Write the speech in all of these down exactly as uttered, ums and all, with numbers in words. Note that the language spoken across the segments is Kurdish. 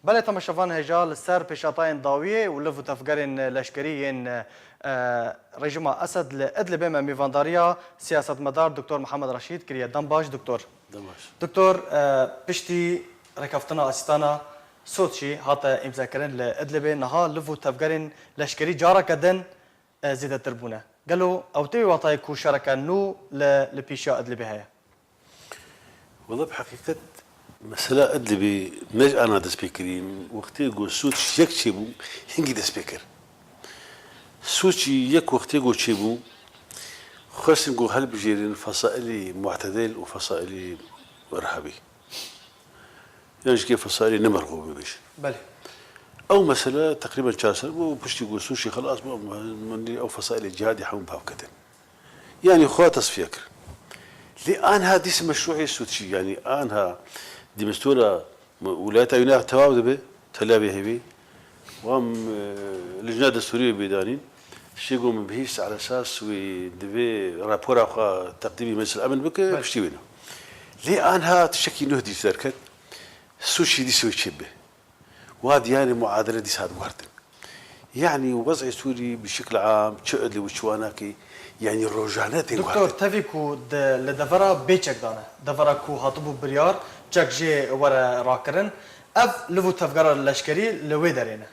Belê temaşevan hêja li ser pêşhatayên dawiyê û liv û tevgerên leşkerî yên, e, rejîma Esed li Idlibê me mêvandariya siyasetmedar Doktor Mihemed Reşîd kiriye. Dem baş Doktor. Dem baş. Doktor, e, piştî rêkeftina Asîstana Soçî hate îmzekirin li Idlibê, niha liv û tevgerên leşkerî careke din, e, zêdetir bûne. Gelo ew tê wê watayê ku şereke nû li, li pêşiya Idlibê heye? Wela bi heqîqet mesela Idlibê ne ji ana dest pê kirî. Wextê ku Sûç yek çêbû, hingî dest pê kir. Sûçî yek wextê ku çêbû, xwestin ku hilbijêrin fesailî mu'tedil û fesailî irhabî. Yan jî kê fesailî ne merxû bibêjin. Belê. Ew mesele teqrîben çar ser bû, piştî ku Sûçî xelas bû, min dî ew fesailê cihadî hemû bi hev ketin. Yanî xwe tesfiye kir. Lê anha dîs meşrûê Sûçî, yanî anha dîmistona wilayeta wî ne tewav dibe, telav ê hevî. Wan, e, lijna destûrî wê bê danîn. Şê ku min bihîst, ala esas wê divê rapora xwe teqdîmî Meclis Emin bike, Belê. Piştî wê ne. Lê anha tiştekî nuh dîs derket, Sûçî dîs wê çêbibe. Wa diyarê muadele dîsa diguhertin. Yanî wez'ê Sûrî bi şikl am, çi Idlib û çi Wanakê, yanî rojane tên Doktor, guhertin. Tevî ku di, li devera bê çek dane, devera ku hatibû biryar çek jê were rakirin, ev liv û tevgera leşkerî li wê derê ne.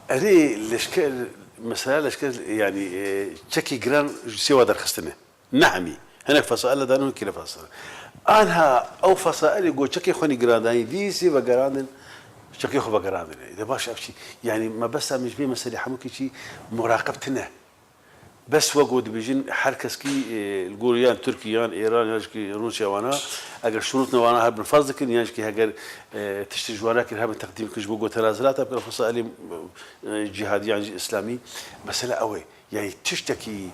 Erê, leşker, mesela leşker, yanî, e, çekî giran ji sêwa derxistine. Ne hemî. Hinek fesaile dane, hinek kî ne fesaile. Anha ew fesailê ku çekê xwe nî girandanî, dîsî vegerandin, çekê xwe vegerandine. De baş ev çî. Yanî mebesta min ji vê meselê hemû kî çî muraqib tine. Bes wek ku dibêjin her kes kî, e, li gor yan Tirkî, yan Êran, yan jî kî Rûsya wana, eger şurûtna wana hebin ferz dikin, yan jî kî heger, e, tiştê ji wana kir hebin teqdîm kin ji bo ku tenazilata bikin, fesailê, e, cîhadî yan jî îslamî. Mesele ew e. Yanî tiştekî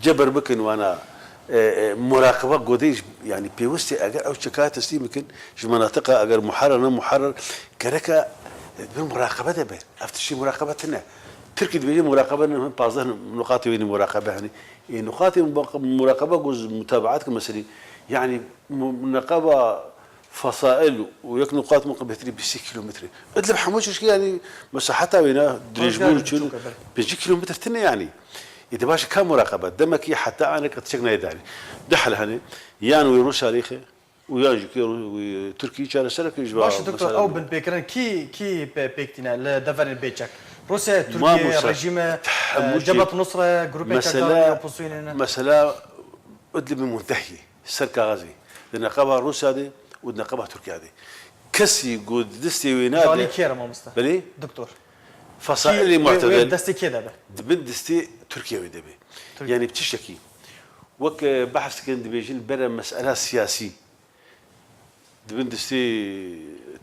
ceber bikin wana, e, e, muraqiba godê ji, yanî pêwist e eger ew çeka teslîm bikin ji menatiqa eger muharer ne muharer gereke, e, bin muraqibe de be. Ev tiştî muraqibe tine. Tirkî dibêje muraqibe ne, pazdeh nuqatê wê nî muraqibe henî. Ê nuqatê muraqibe ku mutabaat ki meselî. Yanî mu-, neqeba Fesail û yek nuqat min bêhtirî bîst kîlometre. Idlib hemû çeşkî, yanî mesaheta wê ne, dirêjbûn Rojgar çil, biçûk e, belê. Pêncî kîlometre tine yanî. Ê, di baş ka muraqibe. Demekî heta aneke tiştek nayê danî. Du hel hene. Yan wê Rûsya lêxe û yan jî kê Rû-, wê Tirkî çaresereke ji Baş e, doktor, mesela ew binpêkirin kî, kî pê-, pêk tîne li deverên bêçek? Rûsya, Tirkiye, Mamosta, rejîme, hemû e, Cebhet Nusre, grûpê mesele, çekdar, opozisyonê ne? Mesela Idlibê muntehî. Ser kaxezê, di neqeba Rûsya de û di neqeba Tirkiya de. Kesî ku di destê wê nade. Ji alî kê re mamoste? Belê? Doktor. Fesailê Kî wê, wê mu'tedel destê kê de be? Di bin destê Tirkiye wê de be. Tirkiye. Yanî bi tiştekî. Wek, e, behs dikin dibêjin bere mesela siyasî. Di bin destê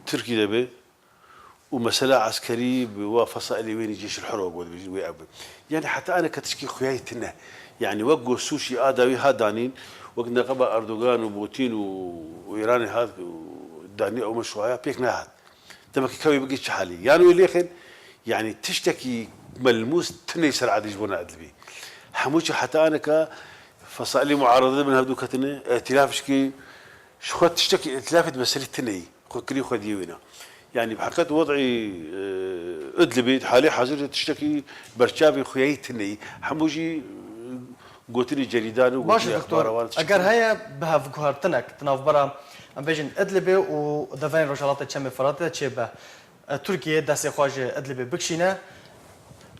Tirkî de be. û mesela eskerî bi wa fesailê wê nî Ceyşul Hur wek dibêjin wê ev be. Yanî heta aneke tişkî xuyayî tine. Yanî wek go Sûçî a dawî hat danîn, wek neqeba Erdogan û Putin û, û Îranê hat û danî ew meşruaya pêk nehat. Demekî ka wê bigê çi halî. Yan wê lêxin, yanî tiştekî melmûs tine ser edî ji bona Idlibî. Hemû çi heta aneke fesailê muarede bin hevdû ketine, îtîlaf jikî ji xwe tiştekî îtîlafê di meselî tine yî. Xwe kirî xwediyê wêna. Yanî bi heqet wed'î, e, Idlibê di halê hazir de tiştekî berçavê xuyayî tine yî. Hemû jî, e, gotinê cerîdan û Baş e, gotinê doktor, exbara wan tiştekî. Eger heye bihevguhertinek di navbera, em bêjin, Idlibê û deverên Rojhelatê Çemê Firatê de çêbe, e, Tirkiye destê xwe ji Idlibê bikişîne,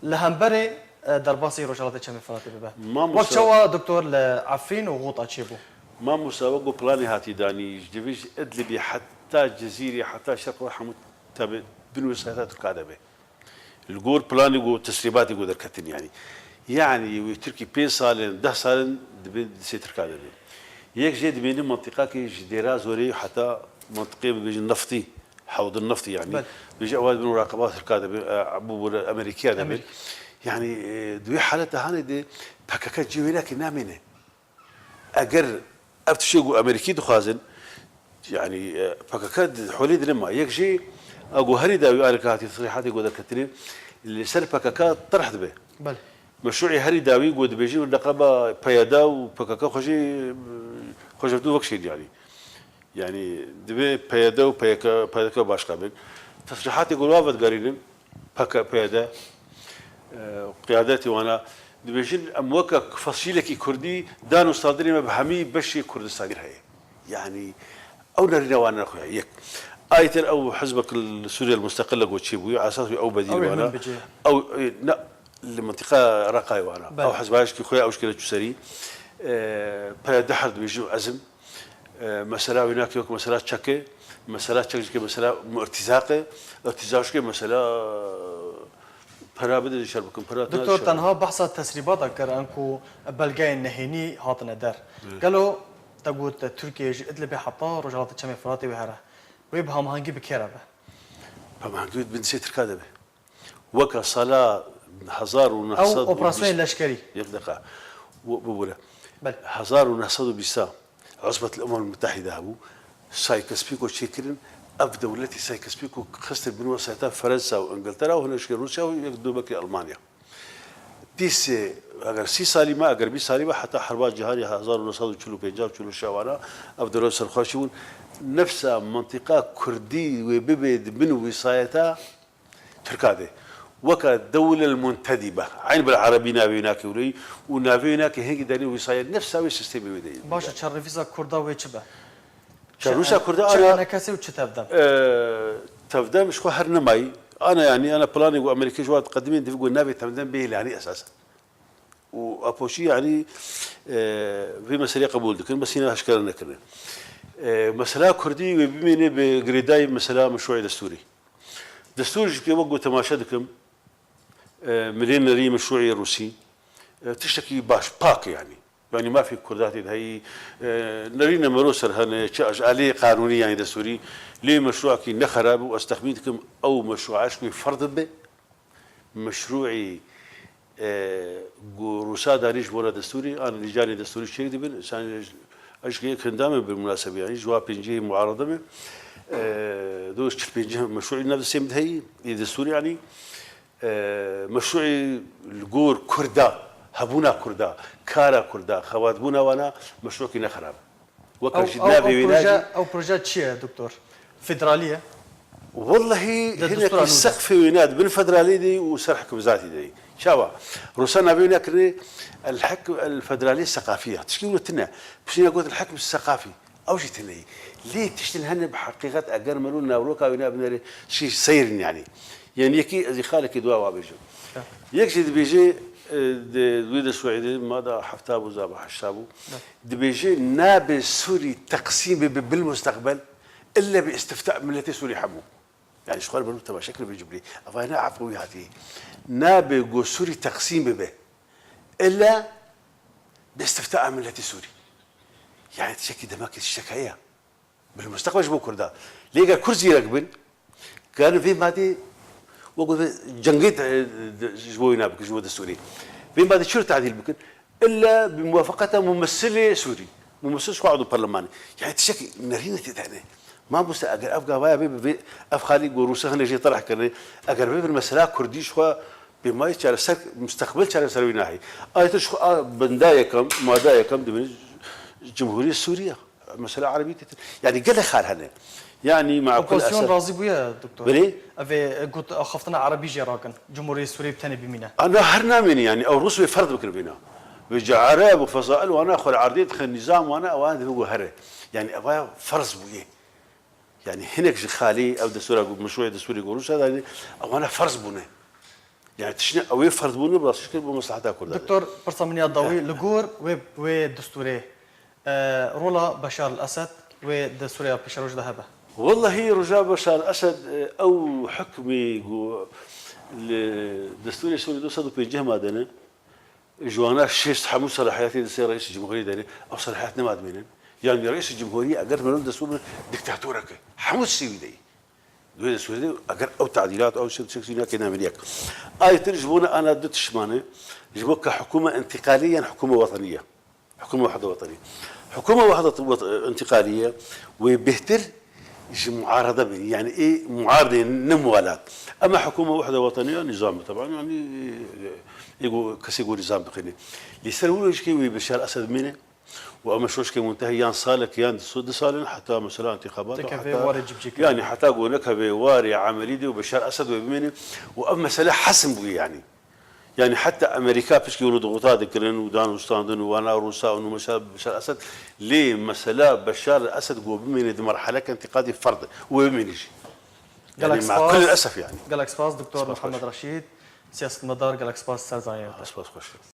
li hemberê, e, derbasî Rojhelatê Çemê Firatê bibe. Mamosta Wek çawa doktor li Efrîn û Xûta çêbû? Mamosta, wek ku planê hatî danî, ji divê ji Idlibê heta Cizîrê, heta Şerq we hemû tabi bin wesayeta Tirka de be. Li gor planê ku teslîmatê ku derketin yanî. Yanî wê Tirkî pênc sal in, deh sal in dibê di destê Tirka de be. Yek jê dimêne mentiqakê ji Dêra Zorê heta mentiqê bibêjin neftî, hewdin neftî yanî. Belê. Bêje ew dibin muraqeba Tirka de be, e, bû, bû Amerîkiya de be. Amerîka. Yanî, e, di wê haleta hanê de P K K cî wê nake namêne. Eger ev tiştê ku Amerîkî dixwazin, yanî, e, P K K di holê di nema. Yek jî, a ku herî dawî aneke hatî tesrîhatê ku derketinê, li ser P K K terh dibe. Belê. Meşruî herî dawî ku dibêjin neqeba P Y D û P K K xwe jî, e, xwe ji hevdû vekişên yanî. Yanî divê P Y D û P K K, P K K başqa bin. Tesrîhatê ku li wan vedigerînin, P K P de, e, qiyadetê wana, dibêjin, em weke fesilekî kurdî dan û standinê me bi hemî beşê Kurdistanê heye. Yanî, ew nerîna wan nexuya, yek. Aytir ew hizbek li Sûriye li Musteqil le ku çêbûye, esas wî ew bedîl Ew ê wana. Min bicê. Ew, e, ne, li mintiqa Reqayê wana. Belê. Ew hizba jikî xwe ya ew jikê re çû serî. E, pere dehir dibêjin û ezim. E, mesela wê nake wek mesela çeke, mesela çek jikê mesela irtîzaqe, irtîzaq jikê mesela pera bide şer bikin, pera tine Doktor, şer. Tenha behsa tesrîbata kir, em ku belgeyên nehênî hatine der. Evet. Gelo te got Tirkiye ji Idlibê heta Rojhilata Çemê Firatê wê here. Wê bi hemahengî bi kê re be? Bi hemahengî wê bi destê Tirka de be. Weke sala hezar û neh sed û bîst. Ew operasyonên leşkerî. Yek deqa. Bibûre. Belê. Hezar û neh sed û bîst Uzbetul Umemul Mutehîde hebû. Sykes-Picot çêkirin. Ev dewletî Sykes-Picot xistin bin wesayeta Fransa û Îngiltera û hinek jikê Rûsya û yek dûbekê Almanya. Dîsê, eger sî salî me, eger bîst salî me, heta Herba Cîhanê hezar û neh sed û çil û pênc û çil û şeş wana, ev dewlet serxweşî bûn. Nefsa mintîqa Kurdî wê bibe di bin wîsayeta Tirka de. Weke dewlel muntedîbe. Eyn bil Erebî navê wê nake wî û navê wê nake hingî derî wîsayet nefsa wê sîstemê wê de. Baş e, çarnivîsa Kurda wê çi be? Çarnivîsa Kurda çi ana enekesê û çi tevdem? E, tevdem ji xwe her nemayî. Ana yanî, ana planê ku Amerîkê ji wan diqedimên divê ku navê tevdem bê îlanî esasen. Û Apoçî, yanî, e, vê meseleyê qebûl dikin, bes hîna eşkere nekirine. E, mesela Kurdî wê bimîne bi girêdayî mesela meşrûê destûrî. Destûr jî ke wek ku temaşe dikim, e, milê nerî meşrûê Rûsî, e, tiştekî baş, pak e yanî. Yanî mafê Kurda tê de heyî, e, nerîne mero ser hene, çi ji aliyê qanûnî yanî destûrî, lê meşrûekî ne xerab û ez texmîn dikim ew meşrûa eşk wê ferd bibe. Meşrûî, e, ku Rûsa danî ji bona destûrî, an lîcanê destûrî çêk dibin, însan ez ji yek hindame bi munasebê, yanî ji wa pêncî muarede me, e, do çil pêncî meşrûî nav destê min de heyî, ê destûrî yanî, e, meşrûî li gor Kurda, hebûna Kurda, kara Kurda, xebatbûna wana meşrûkî ne xerab. Weke Ew, jî ew, navê ew wê proje, navê. Ew proje çi ye, doktor? Federalî ye? Wellehî Di hinekî destûra nû de. Seqfê wê ne, di bin federalî de û ser hikimzatî de. Çawa? Rûsa navê wê nekirinê el hik-, el federalî seqafî ya. Tişkî wilo tune. Piştî ne got el hikm seqafî. Ew jî tune ye. Lê tiştin hene bi heqîqet eger mero navroka wê ne binêre şî seyrin yanî. Yanî yekî ez ê xalekî dua wa bêjim. Ya. Yek jî dibêje, e, di wê de Swêdê mada hefta bû, zaba heşta bû. Ya. Dibêje, nabe Sûrî teqsîm bibe bil mustaqbel, ille bi îstifta miletê Sûrî hemû. Yanî ji xwe re berim temaşe kir vê cumleyê. Eva ne efqê wî hatiye. Nabe ku Sûrî teqsîm bibe, ille bi îstifta miletê Sûrî. Yanî tiştekî demekê tiştek heye. Bil mustaqbel ji bo Kurda. Lê eger Kurd zîrek bin, karin vê madê wek gote cengê de, de, ji bo wî nabikin, ji bo destûrê. Vê madê çi tadîl bikin? Îlla bi muwafaqeta mumessilê Sûrî. Mumessil ji xwe edo perlemanê. Yani tiştekî nerîne tê de hene. Mamoste eger ev gavaya bê, bê, ev xalî ku Rûsa hene jê terh kirine, eger bê bir mesela Kurdî ji xwe bê mayî çareser, mustaqbel çareser wî nahê. Aytir ji xwe a benda yekem, mada yekem dibin Cumhuriyet Sûriye. Mesela Erebî têtir. Yani gelek xal hene. Yani me'qul Opozisyon esas. Razî bûye, doktor. Belê? Ev ê got axaftina Erebî jê rakin. Cumhuriyê Sûriyê bi tenê bimîne. Ana her namênî yani. Ew Rûs wê ferd bikin vêna. Vê ca Ereb û fezail wana xwe li erdê dixin, nîzam wana, ewana divê ku here. Yani ev aya ferz bûye. Yani hinek ji xalî ev destûra ku meşrûyê destûrê ku Rûsya danî, ewana ferz bûne. Yani tiştine ew ê ferz bûne, bi rastî şikir bo mesleheta Kurdan. Doktor, pirsa min ya dawî, li gor wê, wê destûrê, e, rola Beşar el-Esed wê di Sûriya pêşeroj de hebe? Wellahî roja Beşar el-Esed, e, ew hukmî ku li destûrê Sûrî du sed û pêncî madene, ji wana şêst hemû selahiyetê di ser reîsê cumhurî de ne, ew selahiyet nema dimînin. Yani reîsê cumhurî eger mero destûr bin diktatorek e. Hemû sivî de ye. Di wê destûrê de eger ew tadîlat, ew şeklî nake namîn yek. Aytir ji bona ana du tişt mane, ji bo ke hikûme întîqalî yan hikûme wetenî ye. Hikûme wehde wetenî. Hikûme wehde wet-, întîqalî ye, wê bêhtir ji muarede bin. Yani ê muaredê ne muwalat. Ema hikûme wehde wetenî ya nîzam e, teban, yani, ê ku kesê ku nîzam dixîne. Lê ser wilo jî wê Beşar Esed bimîne, û ev meşroşkê muntehî yan salek yan du, du sal in heta mesela intixabat û Tekeve heta warê cibcî yani heta ku nekeve warê emelî de û Beşar Esed wê bimêne û ev mesele hesim bûye yani. Yani heta Amerîka pişkî hûn dixuta dikirin û dan û standin û wana Rûsa û mesela Beşar Esed lê mesela Beşar Esed ku bimêne di merheleke intîqadî ferd e û wê bimêne jî. Gelek Yani ma kulil spas. esef yani. Gelek spas Doktor Spas Muhammed xweş. Reşîd, siyasetmedar, gelek spas ser zanîngeha te. Spas xweş.